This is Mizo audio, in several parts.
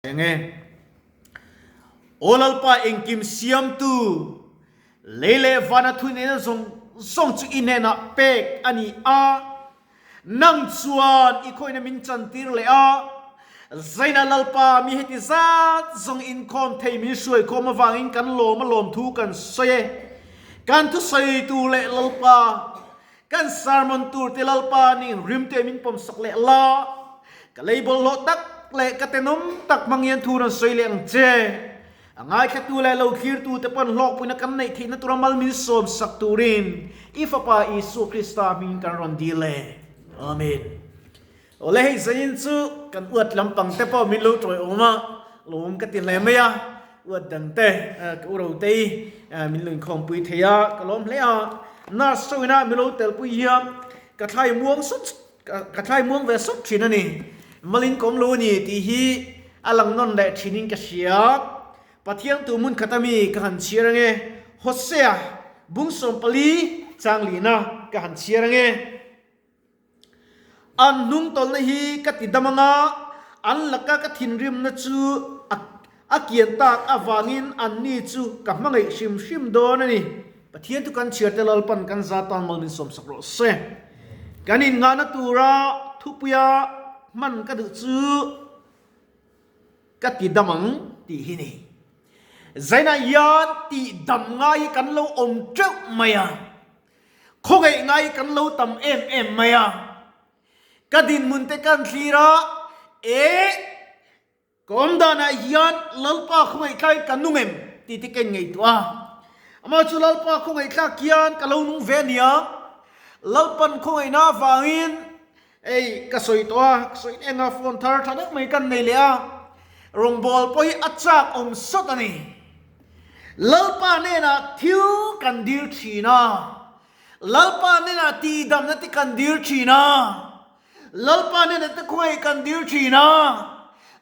Enge? Aw Lalpa engkim siamtu, lei leh vana thuneihna zawng zawng chu i hnenah pek a ni a, nang chuan i khawihna min chantir leh a, Zaina Lalpa mi heti zat zawng inkhawm thei min hruaikhawm avangin kan lawm a lawmthu kan sawi e. Kan thusawi tur leh Lalpa, kan sermon tur te Lalpa ning rimte min pawmsak leh la, ka lei bawlhhlawh tak leh ka tenawm tak hmang hian thu rawn sawi leh ang che. A ngaithlatu leh lo thlirtu te pawn hlawkpuina kan neih theihna tura mal min sawmsak turin i Fapa Isua Krista hmingin kan rawn dil e. Amen. Awle hei zanin chu kan uat lampang te pawh min lo tawiawm a, lawm ka ti hle mai a, uat dang te ka u Rotei min lo inkhawmpui thei a, ka lawm hle a, nurse ho ina min lo telpui hian ka thlai muang sawt ka thlai muang ve sawt thin a ni, malin ka awm lo a ni tih hi a lang nawn leh thinin ka hria. Pathian tu hmun khat ami ka han chhiar ange, Hosea bung 14 chang lihna ka han chhiar ange. An hnungtawlhna hi ka ti dam anga, an laka ka thinrimna chu a kian tak avangin anni chu ka hmangaih hrim hrim dawn a ni. Pathian chu kan chhiarte Lalpan kan za tan mal min sawmsak rawh se. Kan innghahna tura thupuia hman ka duh chu ka ti dam ang tih hi ni. Zainah hian tih dam ngai hi kan lo awm teuh mai a. Khawngaih ngai kan lo tam em em mai a, ka dinhmun te kan thlir a, e ka awm danah hian Lalpa khawngaihthlak ka nung em tih te ka inngaihtuah a, amah chu Lalpa khawngaihthlak hian ka lo nung ve a nia, Lalpan khawngaihna avangin ei ka sawi tawh a, ka sawi eng a phone thar tha deuh mai kan nei leh a, rawngbawl pawh hi a chak awm sawt a ni. Lalpa hnenah thil kan dil thin a, Lalpa hnenah tihdamna te kan dil thin a, Lalpa hnenah te khawngaih kan dil thin a,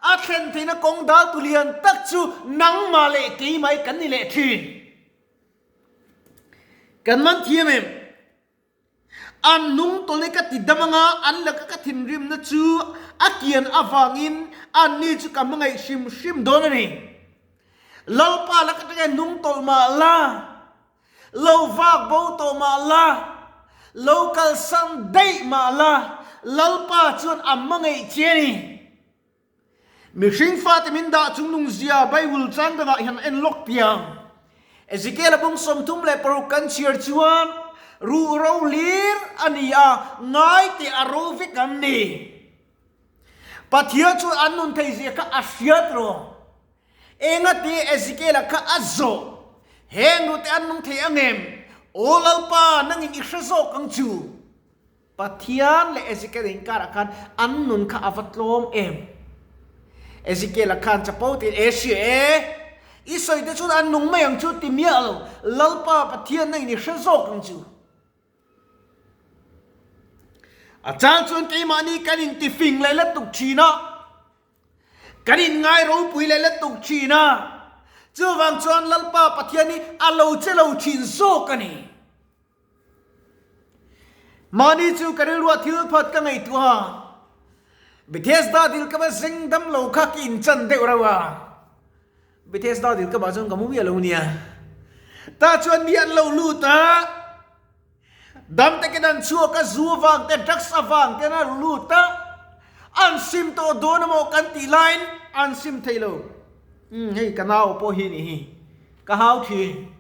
a thlen theihna kawng dal tu lian tak chu nangmah leh keimah hi kan ni leh thin. Kan man thiam em? An hnung tawlh i ka ti dam anga an laka ka thinrimna chu a kian avangin anni chu ka hmangaih hrim hrim dawn a ni. Lalpa laka tanga hnung tawlh mah la, lo vak bo tawh mah la, lo kalsan daih mah la, Lalpa chuan a hmangaih che a ni. Mihring fate min dah chung nungzia Bible chang dangah hian en lawk piang. Ezekiel a bung 36 kan chhiar chuan ruh ro hlir a ni a, ngai teh a ro vek an ni. Pathian chuan an nun theihzia kha a hriat rawh. Engati Ezekiel-a kha a zawh? Heng rute an nung thei ang em? Aw Lalpa, nangin i hre zawk ang chu. Pathian leh Ezekiel inkarah khan an nun kha a va tlawm em? Ezekiel-a khan chapo tiin, E hria e, i sawi te chuan an nung mai ang chu ti miah lo, Lalpa Pathian nangin i hre zawk ang chu. A chang chuan keimahni kan intifing leh la tuk thin a. Kan inngai ropui leh lutuk thin a, chuvang chuan Lalpa Pathian hi a lo che lo thin zawk a ni. Mahni chu ka rilruah thil phat ka ngaihtuah a, Bethesda dil ka va zeng dam lo kha ka inchan deuh reuh a, Bethesda dil ka bah chuan ka mu miah lo nia. Tah chuan mi an lo lut a, Dam takin an chhuak a, zu avang te, drugs avang ten a lut a, an sim tawh dawn emaw kan tih laiin an sim thei lo. Umm hei ka nau pawh hi nih hi, ka hau thin,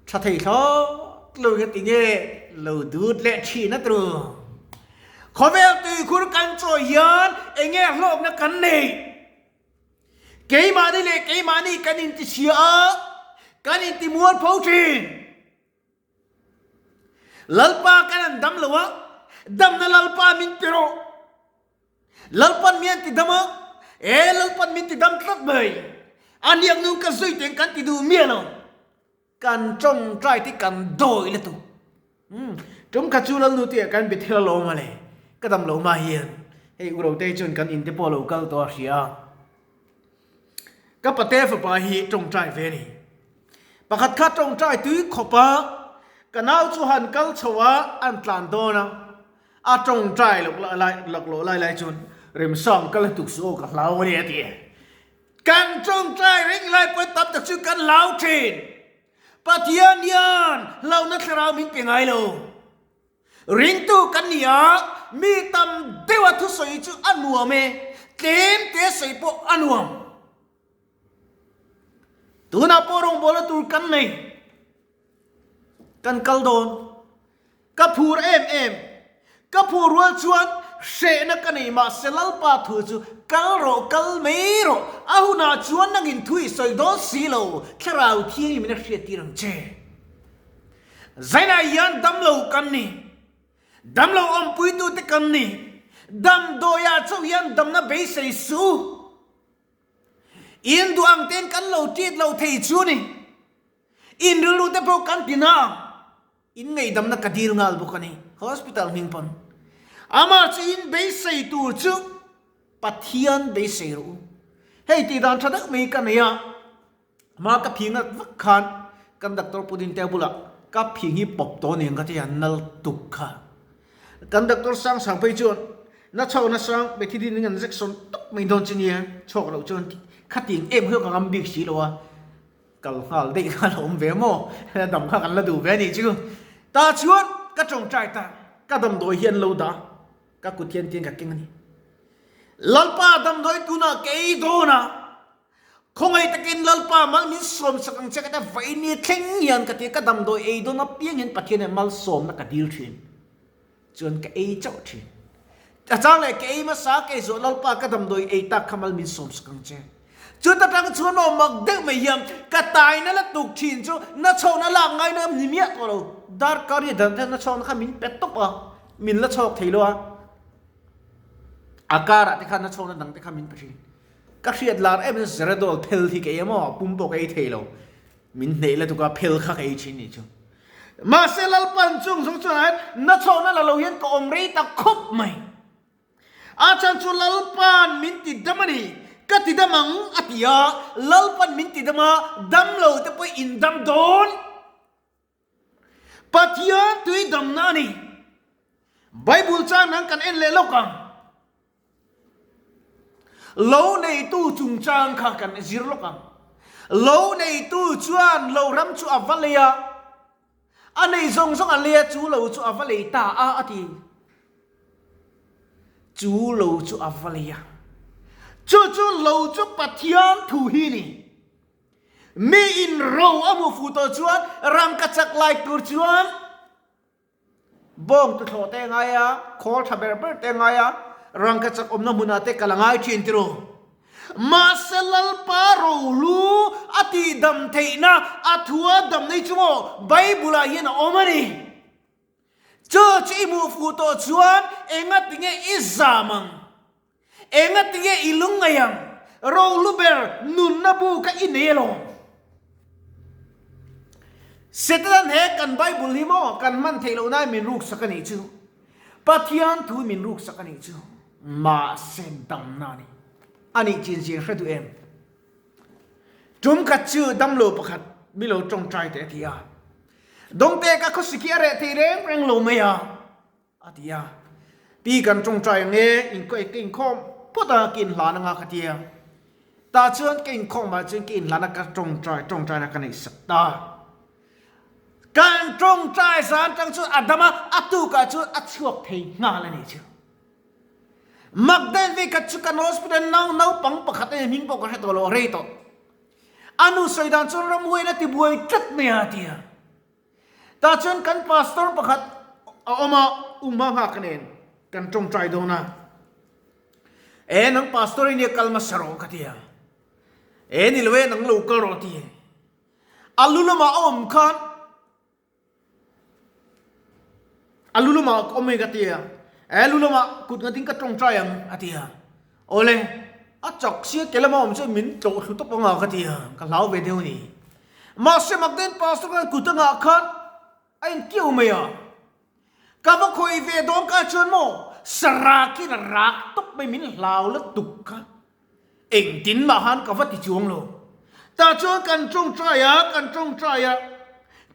tha thei thlawt lo hian tinge lo dut leh thin a tru. Khawvel tuikhur kan chawi hian enge hlawkna kan neih? Keimahni leh keimahni kan intichhia a, kan intimualpho thin. Lalpa kan an dam lo a, damna Lalpa min pe rawh. Lalpan mi an ti dam a, e Lalpan min ti dam tlat mai. A hniak nu ka zui teng kan ti duh miah lo. Kan tawngtai te kan dawi la tu. Tum kha chu Lalnu te kan be thil alawm a le. Ka dam lo ma hian. Hei u Rotei chuan kan in te pawh a lo kal tawh a hria a. Ka pate fapa hi tawngtai ve a ni. Pakhat kha tawngtai tui khawp a, ka nau chu han kal chho a, an tlan dawn a, a tawngtai loh lai lak loh lai lai chuan Remsang kal a tuk suh aw ka hlau a ni a ti. Kan tawngtai reng lai pawhin tam tak chu kan hlau thin. Pathian hian hlauhna thlarau min pe ngai lo. Ringtu kan ni a, mi tam deuha thusawi chu a nuam e, tlem te sawi pawh a nuam. Tunah pawh rawngbawlna tur kan nei. Kan kal dawn. Ka phur em em. Ka phur rual chuan hrehna ka nei mahse Lalpa thu chu kal rawh kal mai rawh, a hunah chuan nangin thu i sawi dawn si lo, Thlarau Thianghlim in a hriattir ang che. Zainah hian damlo kan ni. Damlo awmpuitute kan ni. Damdawiah chauh hian damna beisei suh u. In duh ang tein kan lo tit lo thei chu ni. In rilru te pawh kan ti na ang. In ngaihdamna ka dil nghal bawk a ni. Hospital hming pawn. Amah chu in beisei tur chu Pathian beisei rawh u. Hei tih dan tha deuh mai ka nei a. Hma ka phing at vak khan kan doctor Pu Dintea bulah ka phing hi pawp tawh aniang ka ti a, nal tuk kha. Kan doctor sang sang phei chuan na chho na sang pethidine in an injection tawp mai dawn che nia, chhuak loh chuan khatiang em kha ka ngam bik si lo a, kal nghal daih kha la awm ve maw, dam kha kan la duh ve a nih chu. Tah chuan ka tawngtai ta, ka damdawi hi an lo dah a, ka kut hian tiang ka keng a ni. Lalpa damdawi tunah ka ei dawn a. Khawngaih takin Lalpa mal min sawmsak ang che ka ti a, vaini thleng hian ka ti a, ka damdawi ei dawn apiang hian Pathian hian malsawmna ka dil thin chuan ka ei chauh thin. A chang leh ka ei hmasa ka ei zawh Lalpa ka damdawi ei tak kha mal min sawmsak ang che. Chuta tang chuan aw mak deuh mai hian ka taina la tuk thin chu na chhawkna lak ngaina ni miah tawh lo. Darkar hi dan hian na chhawkna kha min pe tawp a, min la chhawk thei lo a, a karah te khan na chhawkna dang te kha min pe thin. Ka hriat lar em in Zeradol phel hi ka ei a maw, pum pawh ka ei thei lo. Min hneih la tuk a, phel kha ka ei thin nih chu. Mahse Lalpan chung zawng chuan hian na chhawhna la lo hian ka awm rei ta khawp mai. A chhan chu Lalpan min ti dam a ni, ka ti dam ang a ti a, Lalpan min ti dam a, dam lo te pawh in dam dawn. Pathian tui damna a ni. Bible chang nang kan en leh lawk ang. Lo neitu chungchang kha kan zir lawk ang. Lo neitu chuan lo ram chu a va lei a, a nei zawng zawng a lei a, chu lo chu a va lei ta a a ti. Chu lo chu a va lei a. Chu chu lo chu Pathian thu hi ni. Mi in ro a hmuh fuh tawh chuan rangka chak lai tur chuan bawng tuthlawh te a ngai a, khawl tha ber ber te a ngai a, rangka chak awmna hmunah te kal a ngai thin ti ru. Mahse Lalpa rohlu a tihdam theihna a thua dam nei chu maw Bible ah hian a awm a ni. Chu chu i hmuh fuh tawh chuan engatinge i zam ang? Engatinge i lungngaih ang? Rohlu ber nunna bu kha i nei alawm. Setanan he kan Bible hi maw kan hman theih loh nain min ruksak a nih chu. Pathian thu min ruksak a nih chu. Mahse damna a ni. A nih chin chiang hre duh em? Tum khat chu damlo pakhat mi lo tawngtai teh a ti a. Dawngte ka khawsik hi a reh thei reng reng lo mai a. A ti a, Pi kan tawngtai ang e, in ka inkhawm phawt a, ka inhlan anga ka ti a. Tah chuan ka inkhawm ah chuan ka inhlan a, ka tawngtai tawngtaina ka neih sak ta. Kan tawngtai zan tang chuan a dam a, a tukah chuan a chhuak thei nghal a nih chu. Magdalene vei khat chu kan hospital nau naupang pakhat a ni, hming pawh ka hre tawh lo, a rei tawh. A nu sawi dan chuan ramhuaiin a tibuai tlat mai a, a ti a. Tah chuan kan pastor pakhat a awm a, Uma nghak nen kan tawngtai dawn a. E nang pastor i nia kal hmasa rawh ka ti a. E ni lo e nang lo kal rawh ti. A lu lamah a awm khan a lu lamah ka awm e ka ti a. E lu lamah kut ngatin ka tawngtai ang a ti a. Awle, a chak sia ke lama awm chuan min tlawh thlu tawp anga ka ti a, ka hlau ve deuh a ni. Mahse Magdalene pastor khan kut angah khan a inkiau mai a, ka va khawih ve dawn kha chuan maw sarakin a rak tawp mai min hlau lutuk kha engtin mah khan ka va ti chuang lo. Tah chuan kan tawngtai a, kan tawngtai a,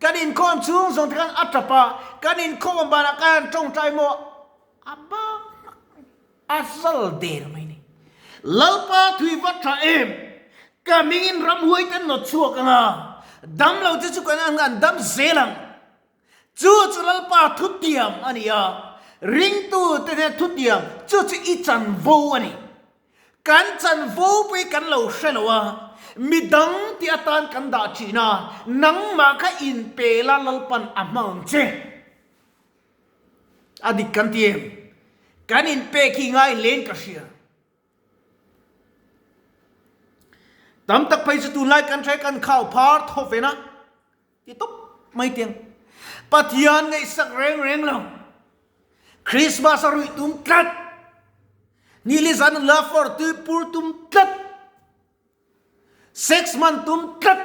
kan inkhawm chhung zawng te khan a tap a, kan inkhawm banah khan tawngtai maw a bang hmak mai. A zal der mai ni. Lalpa thui va tha em? Ka hmingin ramhuai te an nawt chhuak ang a, damlo te chu kan ang an dam zel ang. Chu chu Lalpa thutiam a ni a, ringtu te hnena thutiam chu chu i chanvo a ni. Kan chanvo pawh hi kan lo hre lo a, midang tih atan kan dah thin a, nangmah kha inpe la Lalpan a hmang ang che. A dik kan ti em? Kan inpek hi ngai hlein ka hria. Tam tak phei chu tunlai kan hre kan khau phar thaw ven a, ti tawp mai tiang. Pathian ngaihsak reng reng lo. Christmas a ruih tum tlat. Nili zan la for tui pur tum tlat. Sex man tum tlat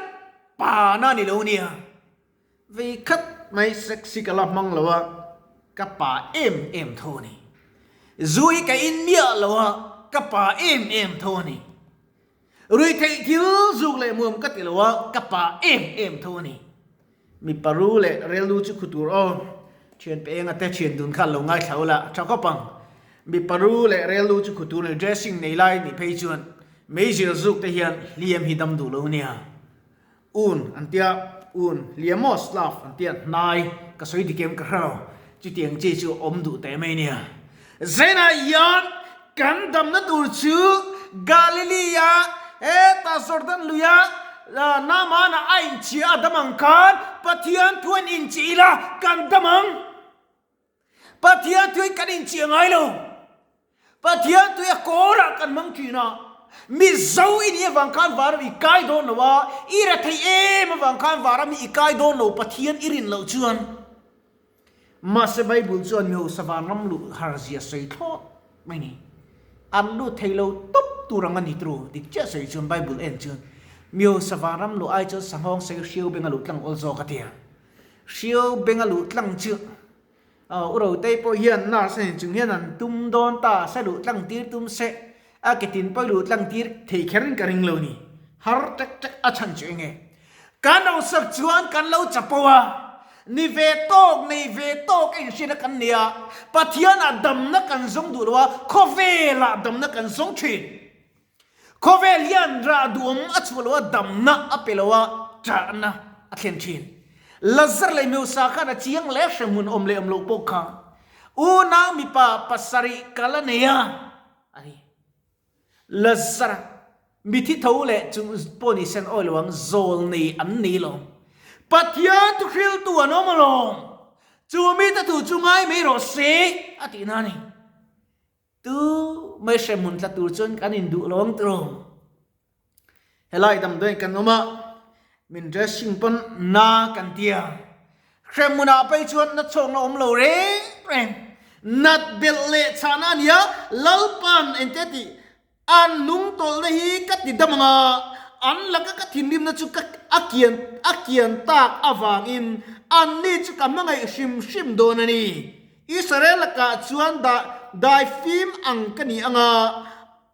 pa na ni lo nia. Vei khat mai sex hi ka la hmang lo a, ka pa em em tho a ni. Zu hi ka in miah lo a, ka pa em em tho a ni. Ruihtheih thil zuk leh muam ka ti lo a, ka pa em em tho a ni. Mipa ru leh relnu chu khu tur aw, thian pe enga te thian dun kha an lo ngaithla ula, tha khawp ang. Mipa ru leh relnu chu khu tur ni, dressing nei lai nih phei chuan meizial zuk te hian hliam hi dam duh lo nia. Un an tia, un hliam maw Slav an tia, hnai ka sawi dik em ka hre lo, chutiang chi chu awm duh teh mai nia. Zainah hian kan damna tur chu Galilee-a heta Jordan luia Naaman-a a inchhia a dam ang khan Pathian thu an inchih ila kan dam ang. Pathian tui kan inchih ngai lo. Pathian tui a kawrah kan hmang thin a. Mizo i nih avang khan varam i kai dawn lo a, i ra thei em avang khan varam hi i kai dawn lo Pathian i rin loh chuan. Mahse Bible chuan Mihosa vanram luh har zia sawi thlawt mai ni. An lut thei lo tawp tur ang a ni tru. Dik chiah sawi chuan Bible en chuan Mihosa vanram luh ai chuan sanghawng sei hriau benga luh tlang awl zawk a tia. Hriau benga luh tlang chu U Rotei pawh hian nurse a nih chung hian an tum dawn ta se luh tlang tir tum se a ke tin pawh luh tlang tir thei kher in ka ring lo ni. Har tek tek a chhan chu enge? Kan lo sak chuan kan lo chapo a, ni ve tawk nei ve tawk a inhriatna kan nei a, Pathianah damna kan zawng duh lo a, khawvelah damna kan zawng thin. Khawvel hian rah duhawm a chhuah lo a, damna a pe lo a, ṭahna a thlen ṭhin. Lazar leh Meusa khan a chiang leh hremhmun awm leh awm loh pawh kha unau mipa pasarih kal a nei a, a ni. Lazar mithi tho leh chung pawh ni sen awi lo ang, zawl nei an nei lo. Pathian thuhriltu an awm alawm, chu mite thu chu ngai mai rawh se, a tihna a ni. Tu mai hremhmun tla tur chuan kan induh lo ang tiraw? Helai damdawiin kan awm a, min dressing pawn na kan ti a. Hremhmunah phei chuan na chhawkna awm lo reng reng. Nat belh leh chhahna a ni a, Lalpa'n engtia tih An lungtawlhna hi ka ti dam ang a, an laka ka thinrimna chu ka a kian a kian tak avangin anni chu ka hmangaih hrim hrim dawn a ni. Israel lakah chuan dah dai fim ang ka ni ang a,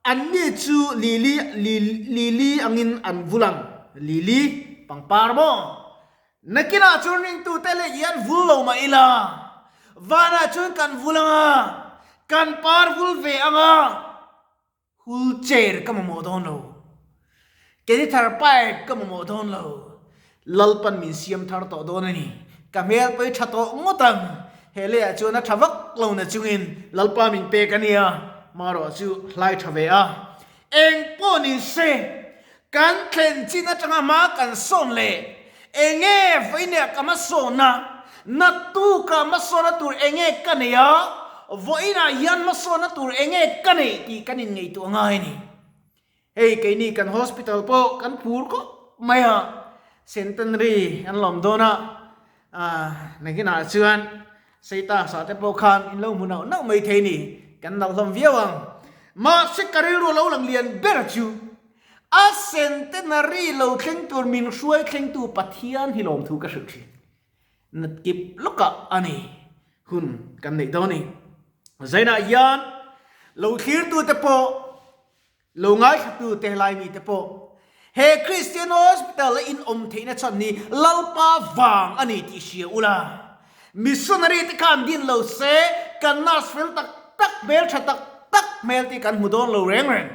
anni chu lili lili angin an vul ang. Lili, pangpar maw? Nakinah chuan ringtute leh i an vul lo mah ila, vanah chuan kan vul ang a, kan par vul ve ang a, hul chair ka mamawh dawn lo, kenithar pipe ka mamawh dawn lo, Lalpan min siam thar tawh dawn a ni, ka hmel pawi tha tawh ngawt ang, he leiah chuan a tha vak lo na chungin Lalpa min pek a nia, marawh chu hlai tha ve a, eng pawh ni se. Kan thlen chin atanga hma kan sawn leh enge vawiinah ka hmasawn a, naktukah hmasawnna tur enge ka nei a, vawiinah hian hmasawnna tur enge ka neih tih kan inngaihtuah ngai a ni. Hei keini kan hospital pawh kan phur khawp mai a, centenary an lawm dawn a, nakinah chuan Seita sa te pawh khan in lo hmu nauh nauh mai thei ni, kan nauh hlawm viau ang. Mahse ka rilru a lo lang lian ber chu a centenary lo thleng tur min hruai thlengtu Pathian hi lawmthu ka hrilh thin. Nat kip lawkah a ni hun kan neih dawn ni. Zainah hian lo thlirtute pawh Lo ngaithlatu te helai mite pawh he Christian Hospital a in awm theihna chhan hi Lalpa vang a ni tih hria ula. Missionary te khan din lo se kan nurse fel tak tak hmel tha tak tak hmel te kan hmu dawn lo reng reng.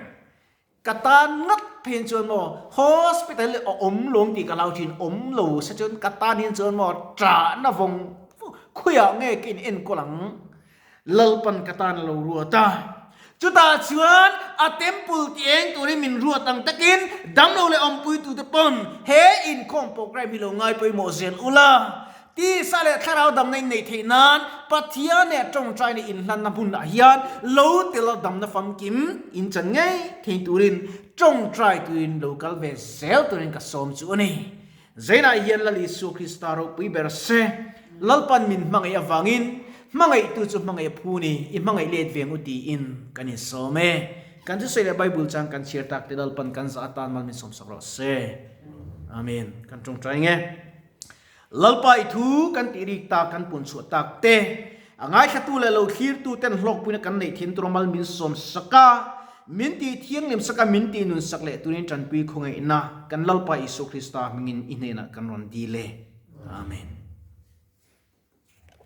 Ka tan ngat phei. phei chuan maw hospital hi a awm lo ang tih ka hlau thin, awm lo se chuan ka tan hian chuan maw ṭahna vawng khawiah nge ka in enkawl ang? Lalpan ka tan a lo ruat a. Chutah chuan a temple ti eng turin min ruat ang takin damlo leh awmpuitute pawn he inkhawm program hi lo ngai pawimawh zel ula. Tisa leh thlarau damna in neih theih nan Pathian leh tawngtaina inhlanna hmunah hian lo tel a damna famkim in chan ngei thei turin tawngtai turin lo kal ve zel turin ka sawm chu a ni. Zainah hian Lal Isua Krista ropui ber se, Lalpan min hmangaih avangin hmangaihtu chu hmangaih a phu ni, i hmangaih let ve ang u tiin kan insawm e. Kan thusawi leh Bible chang kan chhiar tak te Lalpan kan zah atan mal min sawmsak rawh se. Amen. Kan tawngtai nge. Lalpa i thu kan tih rik tak kan pun chhuah tak te, a ngaithlatu leh lo thlirtu ten hlawkpuina kan neih thin tura mal min sawm sak a, min tih thianghlim sak a, min tih nun sak leh turin tanpui khawngaihna kan Lalpa Isua Krista hmingin i hnenah kan rawn dil e. Amen.